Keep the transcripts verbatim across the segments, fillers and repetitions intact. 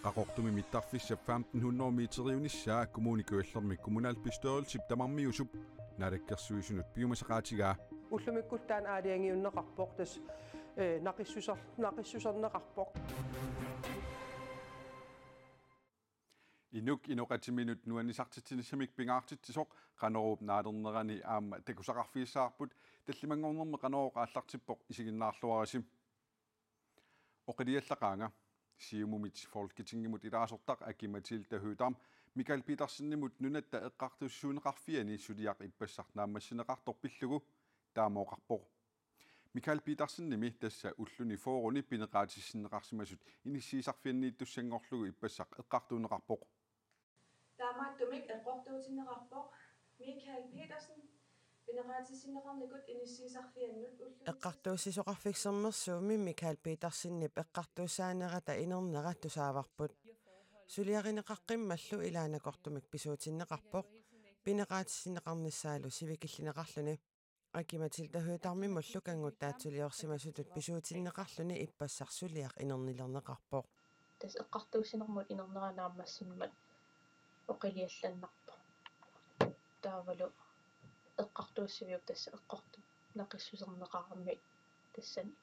Qaqortumi mittarfissap femten hundrede meteriunissaa Kommune Kujallermi kommunalbestyrelsip tamarmiusup naalakkersuisunut piumasaqaatigaa. Ullumikkullu taanna aalajangiunneqarpoq, tassa, eh, naqissuser-, naqissuserneqarpoq. Inuk inoqatiminut nuannisartitsinissamik pingaartitsisoq Qanoruup naalernerani aamma takusaqarfigissavarput, tallimanngornermi Qanoroq aallartippoq, isiginnaarluarisi. Oqiliallaqaanga. Siumumit Folketingimut ilaasortaq Aki-Matilda Høegh-Dam Mikael Petersenimut Nunatta Eqqartuussisuuneqarfiani suliaq ippassaq naammassineqartoq pillugu taama oqarpoq. Mikael Petersenimi, tassa ulluni fyrreni, pineqaatissinneqarsimasut inissiisarfianniittussanngorlugu ippassaq eqqartuunneqarpoq. Taamaattumik eqqortuutinneqarpoq Mikael Petersen pineqaatissinneqarnikut inissiisarfiannut ullu- Eqqartuussisoqarfik Sermersuumi Mikael Petersenip eqqartuussaanerata inernera tusaavarput. Suliarineqaqqimmallu ilaannakortumik pisuutinneqarpoq, pineqaatissinneqarnissaalu sivikillineqarluni. Aki-Matilda Høegh-Damimullu kannguttaatsuliorsimasutut pisuutinneqarluni ippassaq suliaq inernilerneqarpoq. Tassa eqqartuussinermut inernera naammassimmat oqiliallannarpoq. Taavalu eqqartuussiviup tassa eqqortup naqissuserneqarami tassani.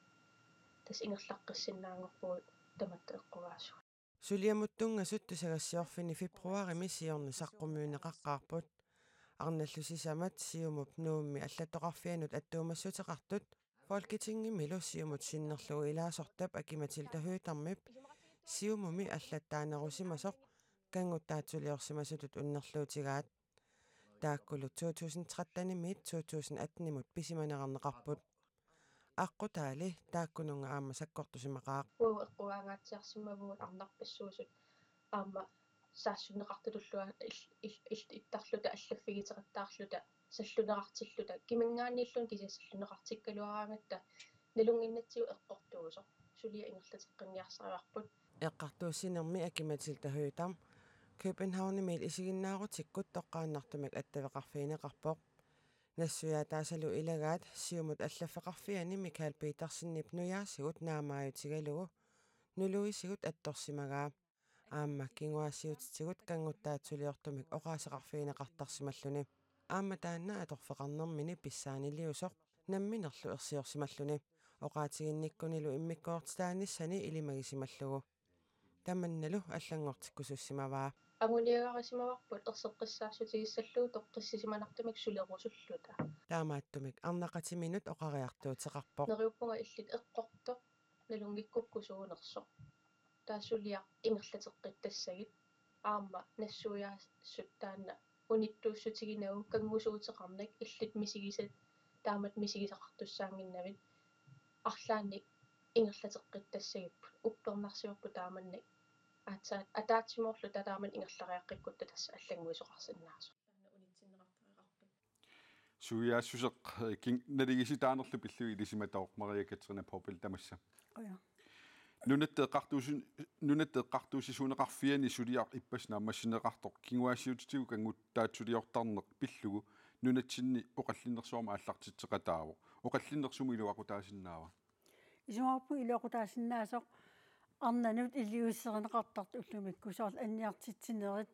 Tassa ingerlaqqissinnaanngorpugut tamatta eqqugaasua. Suliamut tunngasut tusagassiorfianni februarimi siorna saqqummiunneqaqqaarput. Arnallu sisamat Siumup Nuummi allattoqarfianut attuumassuteqartut Folketingimilu Siumut sinnerlugu ilaasortap Aki-Matilda Høegh-Damip Siumumi allattaanerusimasoq kannguttaatsuliorsimasutut unnerluutigaat. Taakkulu to tusind trettenimiit to tusind attenimut pisimanerarneqarput. Aqqutaali taakkununnga aamma sakkortusimaqaaq. Uagut eqqugaangaatsiarsimavugut arnarpassuusut aamma saassunneqartutullu il-, il-, il-, ittarluta allaffigiteqattaarluta salluneqartilluta, kiminngaanniilluni kisianni salluneqartikkaluaraangatta nalunnginnatsigu eqqortuusoq. Suliaq ingerlateqqinniarsarivarput. Eqqartuussinermi Aki-Matilda Høegh-Dam Københavnimiit isiginnaarutikkut toqqaannartumik attaveqarfigineqarpoq. Nassuiaataasalu ilagaat Siumut allaffeqarfiani Mikael Petersenip nujaasigut naamaajutigalugu nuluisigut attorsimagaa. Aamma kinguaassiuutitigut kannguttaatsuliortumik oqaaseqarfigineqartarsimalluni. Aamma taanna atorfeqarnermini pissaaniliusoq namminerlu ersiorsimalluni, oqaatiginnikkunilu immikkoortitaanissani ilimagisimallugu. Tamannalu allanngortikkusussimavaa. Anguniagarisimavarput erseqqissaassutigissallugu toqqissisimanartumik sulerusulluta. Taamaattumik arnaqatiminut oqariartuuteqarpoq. Neriuppunga illit eqqortoq nalunngikkukku suunersoq. Taava suliaq ingerlateqqittassagit aamma nassuiaassut taanna unittuussutiginagu kanngusuuteqarnak, illit misigisat taamatut misigisaqartussaannginnavit, arlaannik ingerlateqqittassagipput, uppernarsiorput taamannak aatsaat ataatsimoorluta taamannak ingerlariaqqikkutta tassa allannguisoqarsinnaasoq. Suiaassuseq, eh, kin-, naligiissitaanerlu pillugit ilisimatooq, Maria Katrine Poppel, tamassa. Qujanaq. Nunatta eqqartuusi-, Nunatta Eqqartuussisuuneqarfiani suliaq ippassaq naammassineqartoq kinguaassiuutitigut kannguttaatsuliortarneq pillugu nunatsinni oqallinnersuarmik aallartitseqataavoq. Oqallinneq sumik iluaqutaasinnaava? Isumaqarpunga iluaqutaasinnaasoq arnanut iliuuserineqartartut ullumikkut, soorlu anniartitsinerit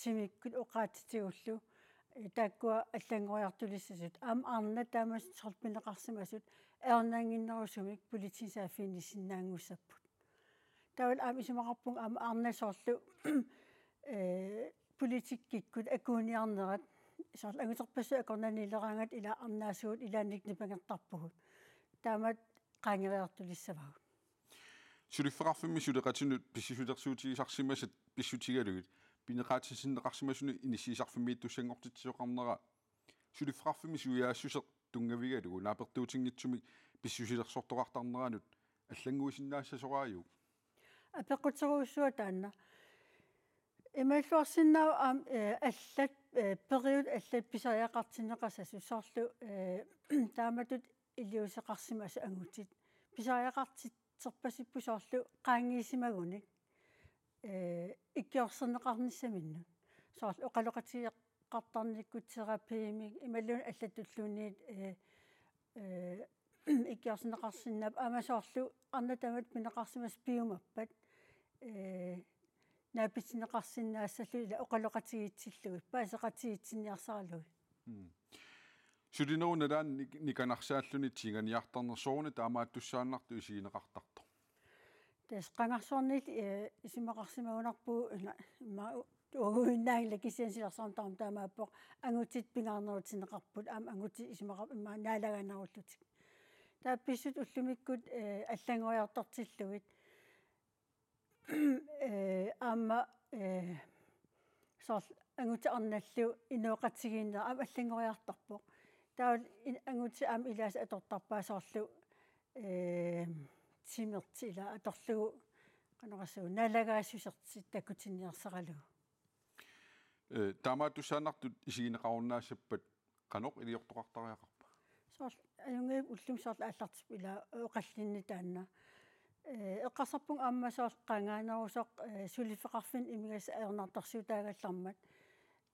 timikkut oqaatsitigullu, eh, taakkua allanngoriartulissasut. Aamma arnat taamatut soorlu pineqarsimasut ajornannginnerusumik politiinit saaffiginnissinnaanngussapput. Taavalu aamma isumaqarpunga aamma arnat soorlu, eh, politikkikkut akuuniarnerat, soorlu anguterpassuit akornanniileraangatta ila arnaasugut ilaannikkut nipangertarpugut. Taamatut qaangeeriartulissavagut. Suliffeqarfimmi suleqatinut pissisuulersuutigisarsimasat pissutigalugit pineqaatissinneqarsimasuni inissiisarfimmiittussanngortitsisoqarnera suliffeqarfimmi suiaassuseq tunngavigalugu naapertuutinngitsumik pissusilersortoqartarneranut allannguisinnaassasoraajuk? Apeqquterujussuaq taanna. Imaluarsinnaavoq aamma, eh, allat, eh, periutsit allat pisariaqartinneqassasut, soorlu, eh, taamatut iliuuseqarsimasut angutit. Pisariaqartitserpasipput soorlu qaangiisimagunik, eh, ikiorserneqarnissaminnut. Soorlu oqaloqatigeeqqartarnikkut terapiimik imaluunniit allatulluunniit, eh, eh, ikiorserneqarsinnaapput, aamma soorlu arnat taamatut pineqarsimasut piumappat, eh, naapitsinneqarsinnaassallugu ila oqaloqatigiissillugit, paaseqatigiitsinniarsaralugit. Mm. Sulinerup nalaani nik-, nikanarsaalluni tiinganiartarneq sooruna taamaattussaannartoq isigineqartartoq? Tassa qangarsuarniit, eh, isumaqarsimagunarpugut ila immaqa u-, uaguinnaanngilaq kisianni silarsuarmi taama taamaappoq angutit pingaarnerutinneqarput aamma angutit isumaqar-, immaqa naalagaanerullutik. Taava pissutsit ullumikkut, eh, allanngoriartortillugit. Eh, aamma, eh, soorlu angutit arnallu inooqatigiinnerat aamma allanngoriartorpoq. Taava in-, angutit aamma ilaasa atortarpaat soorlu, eh, timertik ila atorlugu qanoq oqassaanga naalagaassusertik takutinniarsaralugu. Eh, taamaattussaannartut isigineqarunnaassappat qanoq iliortoqartariaqarpa? Soorlu ajunngilaq ullumi soorlu aallartippoq ila oqallinneq taanna. Eh, eqqarsarpunga aamma soorlu qangaanerusoq, eh, suliffeqarfinni imigassaq ajornartorsiutaagallarmat,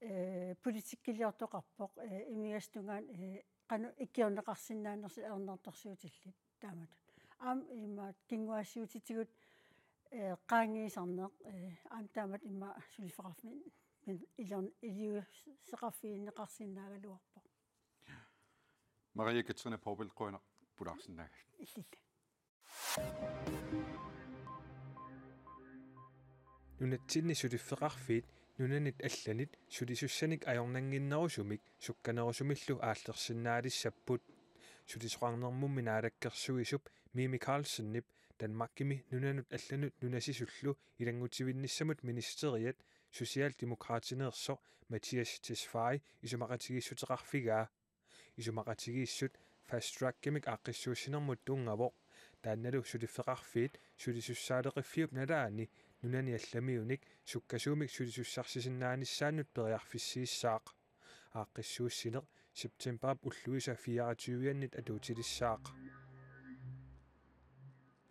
eh, politikkiliortoqarpoq, eh, imigassaata tungaanut, eh, qanoq ikiorneqarsinnaanersoq ajornartorsiutillit taamatut. Aamma immaqa kinguaassiuutitigut, eh, qaangiisarneq, eh, aamma taamatut immaqa suliffeqarfinni ilor-, iliuuseqarfigineqarsinnaagaluarpoq. Maria Katrine Poppel, qujanaq pulaarsinnaagavit. Illillu. Nunatsinni suliffeqarfiit nunanit allanit sulisussanik ajornannginnerusumik sukkanerusumillu aallersinnaalissapput. Sulisoqarnermummi naalakkersuisup Mimi Karlsenip Danmarkimi nunanut allanut nunasisullu ilanngutivinnissamut ministeriat Socialdemokratineersoq Mattias Tesfaye isumaqatigiissuteqarfigaa. Isumaqatigiissut fast trackimik aaqqissuussinermut tunngavoq. Taannalu suliffeqarfiit sulisussaaleqiffiup nalaani nunani allamiunik sukkasuumik sulisussarsisinnaanissaannut periarfissiissaaq. Aaqqissuussineq septembarip ulluisa fireogtyve-annit atuutilissaaq.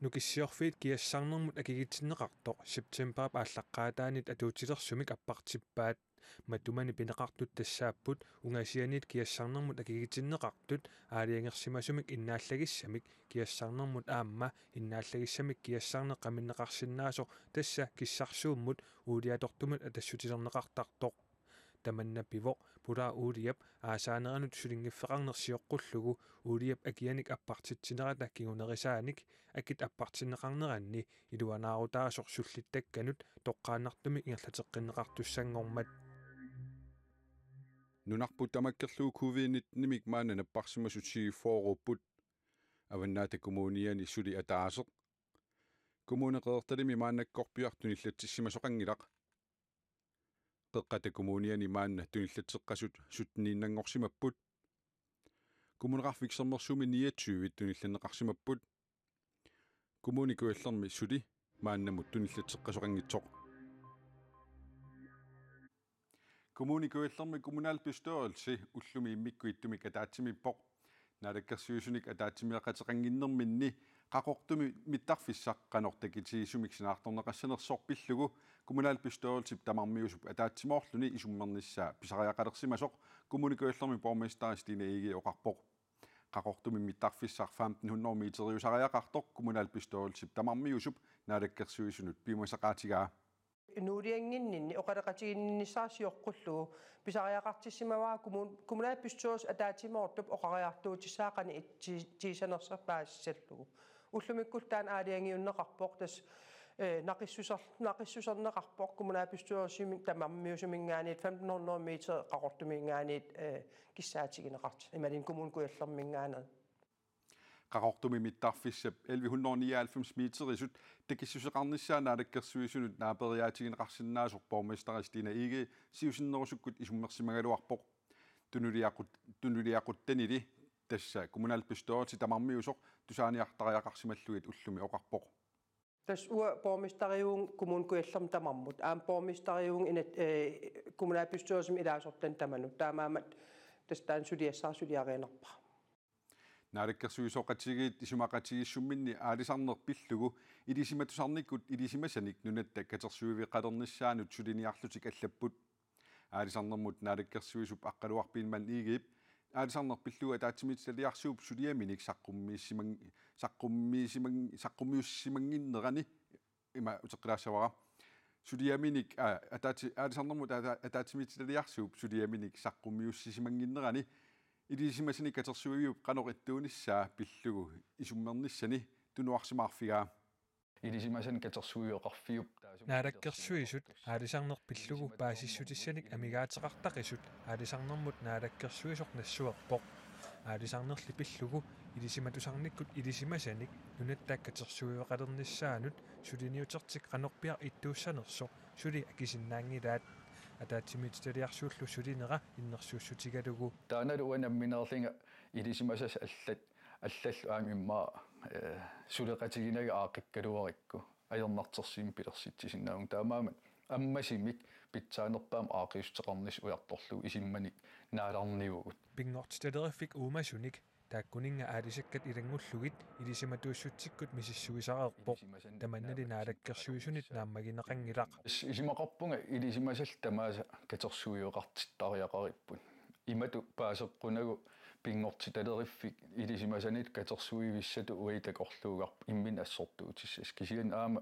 Nukissiorfiit kiassarnermut akikitsinneqartoq septembarip aallaqqaataanit atuutilersumik appartippaat. Matumani pineqartut tassaapput ungasianiit kiassarnermut akikitsinneqartut aalajangersimasumik innaallagissamik kiassarnermut aamma innaallagissamik kiassarneq qaminneqarsinnaasoq, tassa kissarsuummut uuliatortumut atassutilerneqartartoq. Tamanna pivoq Polaar Uliap aasaaneranut sulinngiffeqarneq sioqqullugu uuliap akianik appartitsinerata kingunerisaanik akit appartinneqarneranni iluanaarutaasoq sullittakkanut toqqaannartumik ingerlateqqinneqartussanngormat. Nunarput tamakkerlugu covid nitten-imik maanna napparsimasut syvogfyrreupput. Avannaata Kommuniani suli ataaseq. Kommune Qeqertalimmi maannakkorpiaq tunillatsissimasoqanngilaq. Qeqqata Kommuniani maanna tunillatseqqasut sytteniinnanngorsimapput. Kommuneqarfik Sermersuumi niogtyve tunillanneqarsimapput. Kommune Kujallermi suli maannamut tunillatseqqasoqanngitsoq. Kommune Kujallermi kommunalbestyrelse ullumi immikkut ittumik ataatsimiippoq. Naalakkersuisunik ataatsimeeqateqannginnerminni Qaqortumi mittarfissaq qanoq takitigisumik sanaartorneqassanersoq pillugu kommunalbestyrelsip tamarmiusup ataatsimoorluni isummernissaa pisariaqalersimasoq Kommune Kujallermi borgmesteri Stine Egede oqarpoq. Qaqortumi mittarfissaq femten hundrede meteriusariaqartoq kommunalbestyrelsip tamarmiusup naalakkersuisunut piumasaqaatigaa. Nuuliannginninni oqaloqatigiinninnissara sioqqullugu pisariaqartissimavara kommun-, kommunalbestyrelsip ataatsimoortup oqariartuutissaa qanoq it-, ti-, tiisanersoq paasissallugu. Ullumikkullu taanna aalajangiunneqarpoq tassa, eh, naqissuser-, naqissuserneqarpoq kommunalbestyrelsimi tamarmiusuminngaanniit femten hundrede meter Qaqortuminngaanniit, eh, kissaatigineqartoq. Imaluunniit Kommune Kujallerminngaanniit. Qaqortumi mittarfissap elleve hundrede nioghalvfems meterisut takissuseqarnissaa naalakkersuisunut naaperiaatigineqarsinnaasoq borgmesteri Stine Egede siusinnerusukkut isummersimagaluarpoq. Tunuliaqut-, tunuliaquttanili tassa kommunalbestyrelsip tamarmiusoq tusaaniartariaqarsimallugit ullumi oqarpoq. Tassa uanga borgmesteriuvunga Kommune Kujallermi tamarmut. Aamma borgmesteriuvunga inat-, eh, kommunalbestyrelsimi ilaasortanit tamanut. Taamaammat tassa taanna suliassara suliarinerpara. Naalakkersuisooqatigiit isumaqatigiissumminni aalisarneq pillugu ilisimatusarnikkut ilisimasanik nunatta katersuiveqalernissaanut suliniarlutik allapput. Aalisarnermut naalakkersuisup Aqqaluaq Biilmann Egedep aalisarneq pillugu ataatsimiititaliarsuup suliaminik saqqummiissimang-, saqqummiissimang-, saqqummiussimannginnerani ima uteqqilaassavara. Suliaminik, aa, ataati-, aalisarnermut ata-, ataatsimiititaliarsuup suliaminik saqqummiussisimannginnerani ilisimasanik katersuiviup qanoq ittuunissaa pillugu isummernissani tunuarsimaarfigaa. Ilisimasanik katersuioqarfiup taassumiititaliarsuup Naalakkersuisut aalisarneq pillugu paasissutissanik amigaateqartaqisut aalisarnermut naalakkersuisoq nassuerpoq. Aalisarnerli pillugu ilisimatusarnikkut ilisimasanik nunatta katersuiveqalernissaanut suliniutertik qanorpiaq ittuussanersoq suli akisinnaanngilaat. Ataatsimiititaliarsuullu sulinera innersuussutigalugu. Taannalu uanga nammineerlunga ilisimasassat allat, allallu aamma immaqa, eh, suleqatiginagit aaqqikkaluarikku ajornartorsiummik pilersitsisinnaavunga. Taamaammat ammasumik pitsaanerpaamik aaqqiissuteqarnissaq ujartorlugu isumanik naalarniuvugut. Pinngortitaleriffik uumasunik taakkuninnga aalisakkat ilanngullugit ilisimatuussutsikkut misissuisareerpoq. Tamannali naalakkersuisunit naammagineqanngilaq. Is-, isumaqarpunga ilisimasallu tamaasa katersuioqartittariaqaripput. Imatut paaseqqunagu pinngortitaleriffik ilisimasanit katersuivissatut uagut takorluugarput imminut assortuutissasoq. Kisianni aamma,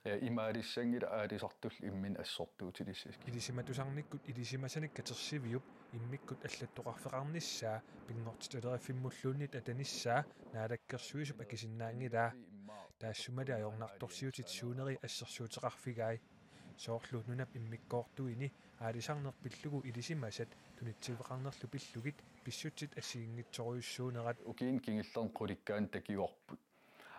eh, imaalissanngilaq aalisartullu imminut assortuutilissasoq. Ilisimatusarnikkut ilisimasanik katersuiviup immikkut allattoqarfeqarnissaa pinngortitaleriffimulluunniit atanissaa naalakkersuisup akisinnaanngilaa. Taassumali ajornartorsiutit suuneri assersuuteqarfigai. Soorlu nunap immikkoortuini aalisarneq pillugu ilisimasat tunitsiveqarnerlu pillugit pissutsit assigiinngitsorujussuunerat. Ukiuni kingullerni qulikkaani takuarput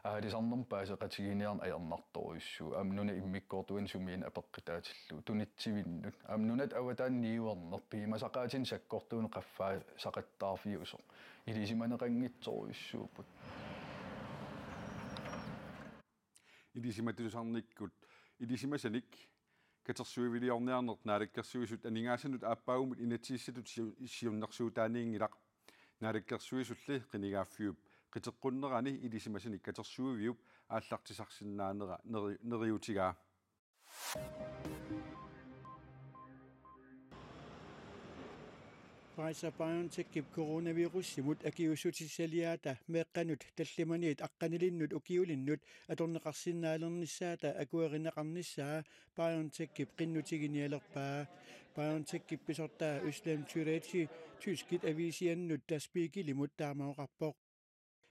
aalisarnermut paaseqatiginiarneq ajornartorujussuuvoq. Aamma nunap immikkoortuani sumiinnaq apeqqutaatillugu tunitsivinnut. Aamma nunatut avataani niuerneq piumasaqaatini sakkortuuneq qaffaasaqattaarfiusoq. Ilisimaneqanngitsorujussuupput. Ilisimatusarnikkut ilisimasanik katersuiviliorniarneq naalakkersuisut aningaasanut aappaagumut inatsisissatut siu-, siunnersuutaaniinngilaq. Naalakkersuisulli qinigaaffiup qiteqqunnerani ilisimasanik katersuiviup aallartisarsinnaanera neri-, neriuutigaa. Pfizer-BioNTechip coronavirusimut akiuussutissaliaata meeqqanut tallimaniit aqqanilinnik ukiulinnut atorneqarsinnaalernissaata akuerineqarnissaa BioNTechip qinnutiginialerpaa. BioNTechip pisortaa Özlem Türeci tyskit aviisiannut Der Spiegelimut taama oqarpoq.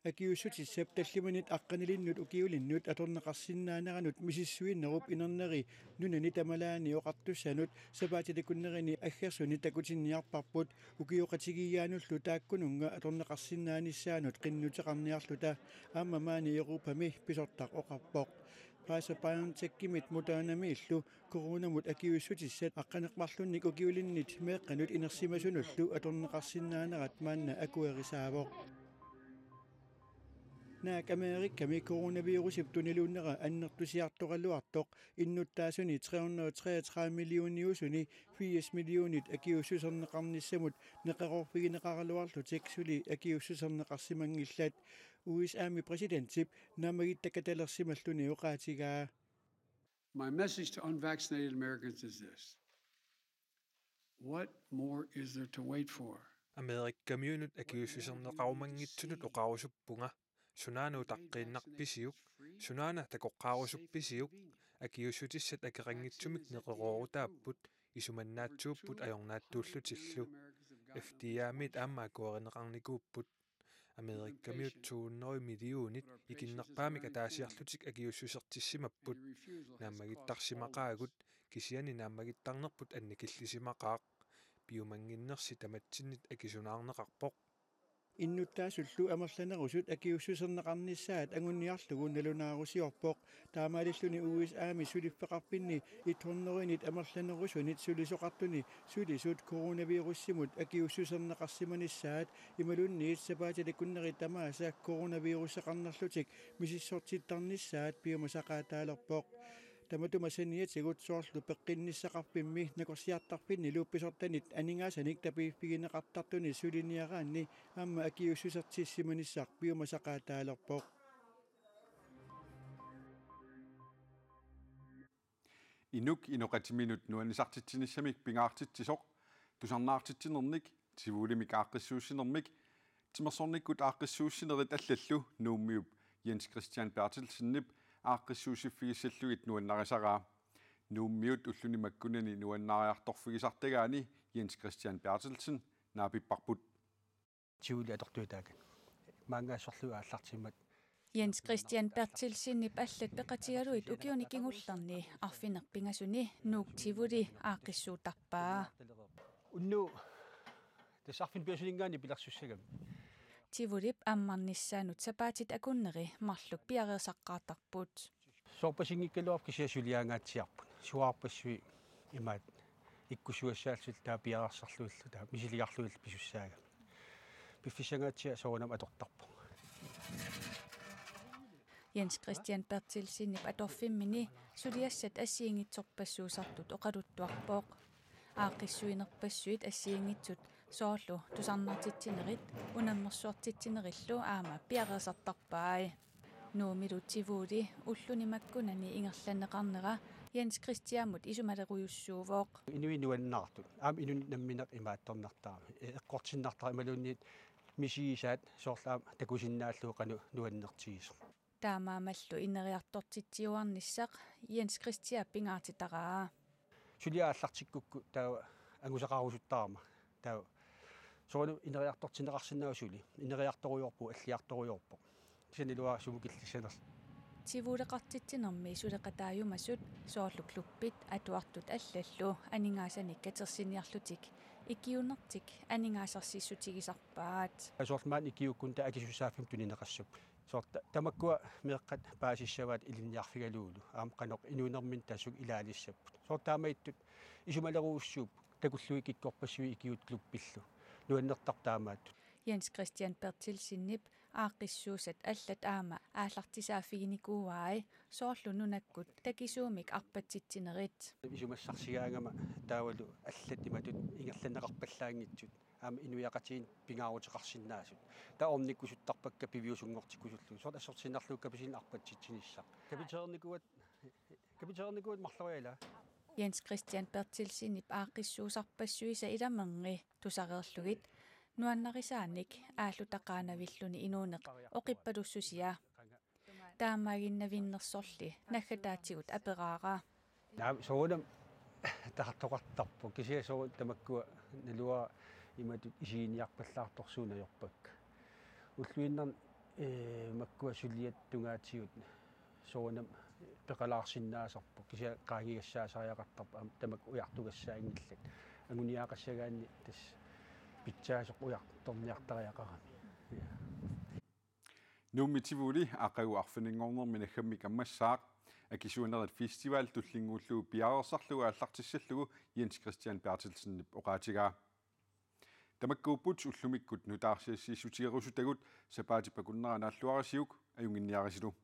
Akiuussutissap tallimaniit aqqanilinnik ukiulinnut atorneqarsinnaaneranut misissuinerup inerneri nunani tamalaani oqartussanut sapaatip akunnerini aggersuni takutinniarparput. Ukioqatigiiaanullu taakkununnga atorneqarsinnaanissaanut qinnuteqarniarluta, aamma maani Europami pisortaq oqarpoq. Pfizer-BioNTechimit Modernamiillu coronamut akiuussutissat aqqaneq-marlunnik ukiulinnit meeqqanut inersimasunullu atorneqarsinnaanerat maanna akuerisaavoq. Naak Amerikami coronavirusip tuniluunnera annertusiartoraluartoq innuttaasuni tre hundrede og treogtredive millioniusuni firs millionit akiuussuserneqarnissamut neqeroorfigineqaraluarlutik suli akiuussuserneqarsimanngillat, U S A-mi præsidentip naammagittaqatalersimalluni oqaatigaa. My message to unvaccinated Americans is this. What more is there to wait for? Amerikamiunut akiuussuserneqarumanngitsunut oqarusuppunga: Sunaana utaqqiinnarpisiuk? Sunaana takoqqaarusuppisiuk? Akiuussutissat akeqanngitsumik neqeroorutaapput, isumannaatsuupput ajornaattuullutillu. F D A-miit aamma akuerineqarnikuupput. Amerikamiut to hundrede millionit ikinnerpaamik ataasiarlutik akiuussusertissimapput. Naammagittarsimaqaagut, kisianni naammagittarnerput annikillisimaqaaq. Piumannginnersi tamatsinnit akisunaarneqarpoq. Innuttaasullu amerlanerusut akiuussuserneqarnissaat anguniarlugu nalunaarusiorpoq. Taamaalilluni U S A-mi suliffeqarfinni et hundredenit amerlanerusunit sulisoqartuni sulisut coronavirusimut akiuussuserneqarsimanissaat imaluunniit sapaatip akunneri tamaasa coronaviruseqarnerlutik misissortittarnissaat piumasaqaataalerpoq. Tamatuma saniatigut soorlu peqqinnissaqarfimmi nakorsiartarfinnilu pisortanit aningaasanik tapiiffigineqartartuni suliniaraanni aamma akiuussusertissimanissaq piumasaqaataalerpoq. Inuk inoqatiminut nuannisartitsinissamik pingaartitsisoq, tusarnaartitsinernik, Tivolimik aaqqissuussinermik, timersornikkut aaqqissuussinerit allallu Nuummiup Jens Christian Berthelsenip aaqqissuussiffigissallugit nuannarisaraa. Nuummiut ulluni makkunani nuannaariartorfigisartagaani Jens Christian Berthelsen naapipparput. Tivoli atortuutaakkat. Maangaassorlu aallartimmat. Jens Christian Berthelsenip allat peqatigalugit ukiuni kingullerni arfineq-pingasuni Nuuk Tivoli aaqqissuuttarpaa. Unnugu tassa arfineq-pingasuninngaanniit pilersussagami. Tivolip ammarnissaanut sapaatit akunneri marluk piareersaqqaartarput. Soorpasinngikkaluarpoq kisianni suliaangaatsiarput. Suaarpassuit imaat ikkussugassaallutik taava piareersarlugillu taava misiligarlugillu pisussaagami. Piffissangaatsiaq soorunami atortarpoq. Jens Christian Berthelsenip atorfimmini suliassat assigiinngitsorpassuusartut oqaluttuarpoq. Aaqqissuinerpassuit assigiinngitsut soorlu tusarnaartitsinerit unammersuartitsinerillu aamma piareersartarpai. Nuummilu Tivoli ulluni makkunani ingerlanneqarnera Jens Christianimut isumalerujussuuvoq. Inuit nuannaartut. Aamma inunnut nammineq imaattornartarami. E-, eqqortinnartarami imaluunniit misigisaat soorlu aamma takusinnaallugu qanoq nuannertigisoq. Taamaammallu ineriartortitsiuarnissaq Jens Christian pingaartitaraa. Suliaq aallartikkukku taava angusaqarusuttarama. Taava soorunami ineriartortinneqarsinnaavoq suli. Ineriartorujoorpugut, alliartorujoorpoq. Kisianni iluara sumut killissanersoq. Tivoleqartitsinermi suleqataajumasut soorlu klubbit atuartut allallu aningaasanik katersiniarlutik ikiunertik aningaasarsissutigisarpaat. Soorlu maani ikiuukkunik taava akisussaaffimmik tunineqassapput. Soorlu ta-, tamakkua meeqqat paasissavaat ilinniarfigalugulu. Aamma qanoq inuunerminni tassunga ilaalissapput. Soorlu taamaattut isumalerujussuupput. Takullugit kikkorpassuit ikiuut klubbillugit. Nuannertarput taamaattut. Jens Christian Berthelsenip aaqqissuusat allat aamma aallartisaaffiginikuuai soorlu nunakkut takisuumik arpatsitsinerit. Isumassarsigaangama taavalu allat imatut ingerlanneqarpallaanngitsut. Aamma inuiaqatigiinnut pingaaruteqarsinnaasut. Taava ornikkusuttarpakka piviusunngortikkusullugu. Soorlu assortiinnarlugu kapisinik arpatsitsinissaq. Kapiteernikuuat, kapiteernikuuat marlorialaa. Jens Christian Berthelsenip aaqqissuusarpassuisa ilamerni tusareerlugit nuannarisaanik aallutaqaanavilluni inuuneq oqippalussusia. Taamaaginnavinnersorli naggataatigut aperaara. Naa, soorunami taartoqartarpoq. Kisianni soorunami tamakkua naluara imatut isiginiarpallaartorsuuneq ajorpakka. Ulluinnarni, ee, makkua suliat tungaatigut soorunami peqalaarsinnaasarput. Kisianni qaangigassaasariaqartarpoq aamma tamakku ujartugassaanngillat. Anguniagaqassagaanni tassa pitsaasoq ujartorniartariaqarami. Ja. Nuummi Tivoli aqagu arfininngornermi naggammik ammassaaq. Akisuunerit Festival tullinnguullugu piareersarlugu aallartissallugu Jens Christian Berthelsenip oqaatigaa. Tamakkuupput ullumikkut nutaarsiassiissutigerusutagut, sapaatip akunnera naalluarisiuk, ajunnginniarisilu.